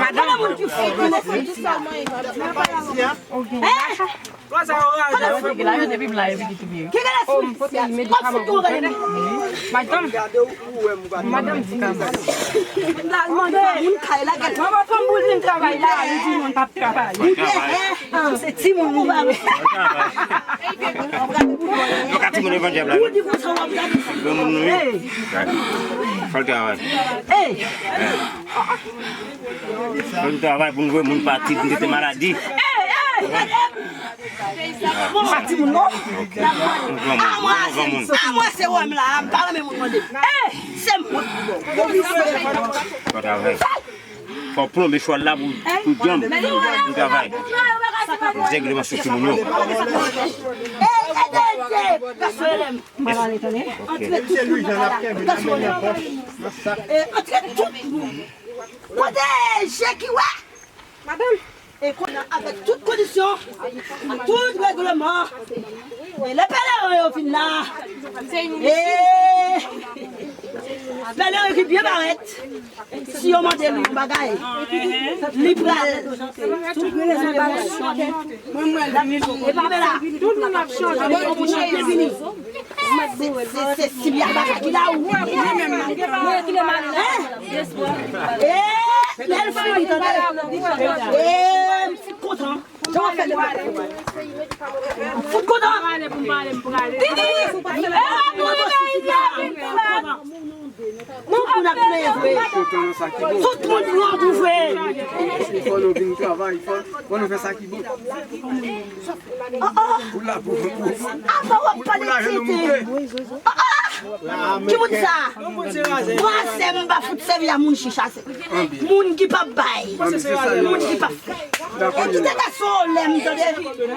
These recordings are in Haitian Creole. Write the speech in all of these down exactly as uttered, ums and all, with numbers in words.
Madanm, moun ki fou. Hein? Ki gen la sou medikaman pou gade. Madanm, madanm di ka mal. L al mande moun kay la, gade. Manman fanm boul vin travay la, li di moun p ap travay. Se timoun nou ba. Yo ka timoun evanjèl la. Ou di konsa w ap gade. Granmoun nou, wi. Fò l travay. Fò l travay pou n voye moun pati, pou n trete maladi. Bon, pa timoun non. Yon granmoun, yon granmoun. A mwen se wè m la, m pa renmen moun mande. Se mwen. Fò travay. Fò plonbe chwal la pou, pou djanm. Pou travay. Pou regle mache timoun yo. Antre tout moun nan kay la. Gason, antre tout moun. Kote je ki wè? Madanm. E konnen avèk tout kondisyon, tout regleman, e lè pèlerin yo vin la, e pèlerin ki byen parèt, si yo mande li yon bagay, li pral. Epi men la, tout moun ap chanje. Se, se, se Sibya Baka ki la ou? Hein? Eh, lè l fini, tande. Eh, m fout kontan. Jan w ap fè devan. M fout kontan. Vini! Eh, nou vini, vini, vini. Tout moun ap plenyen vre. Tout moun pran pou vre. Fò nou vin travay, fò, fò nou fè sa ki bon. Oh, oh. Ou la pou, pou, pou, apa w ap pale pou lajan nou tete? Moute. Oh, oh. Ki moun sa? Bwazè, m pa fout sèvi a moun chicha se. Moun ki p ap bay. Moun ki p ap fè. E kite gason lè m tande.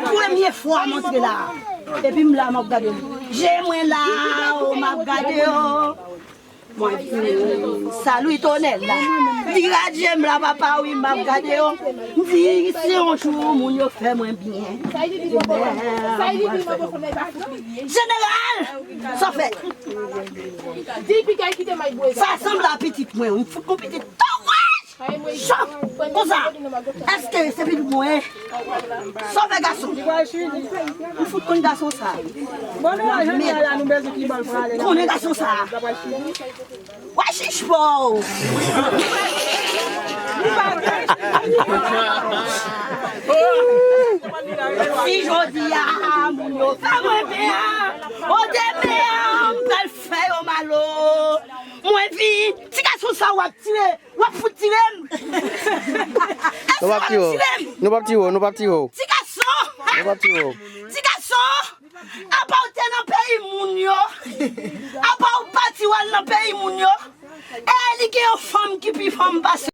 Premye fwa m antre la. Epi m la m ap gade li. Je mwen la, o m ap gade yo. Mwen di, salut Tonèl la. Li radye m la, papa, wi, m ap gade yo. M di, si yon jou moun yo fè mwen byen. Jeneral, sa fè. Sa sanble a pitit mwen, m fout yon pitit tou wouj. Chòk! Konsa, èske se pitit mwen? Sove gason. M fout konn gason sa. Bon, nou la, jan nou la, nou bezwen ki bòl pou ale. Konnen gason sa. Wè chich pa w. Si jodi a, moun yo fè mwen pè a, o demen an, m pral fè yo mal o. Mwen vin, ti gason sa w ap tire. W ap fout tire m. Nou p ap tire w. Nou p ap tire w, nou p ap tire w. Ti gason. Nou p ap tire w. Ti gason. Apa w te nan peyi moun yo? Apa w pati w al nan peyi moun yo? E li gen yon fanm ki pi fanm pase.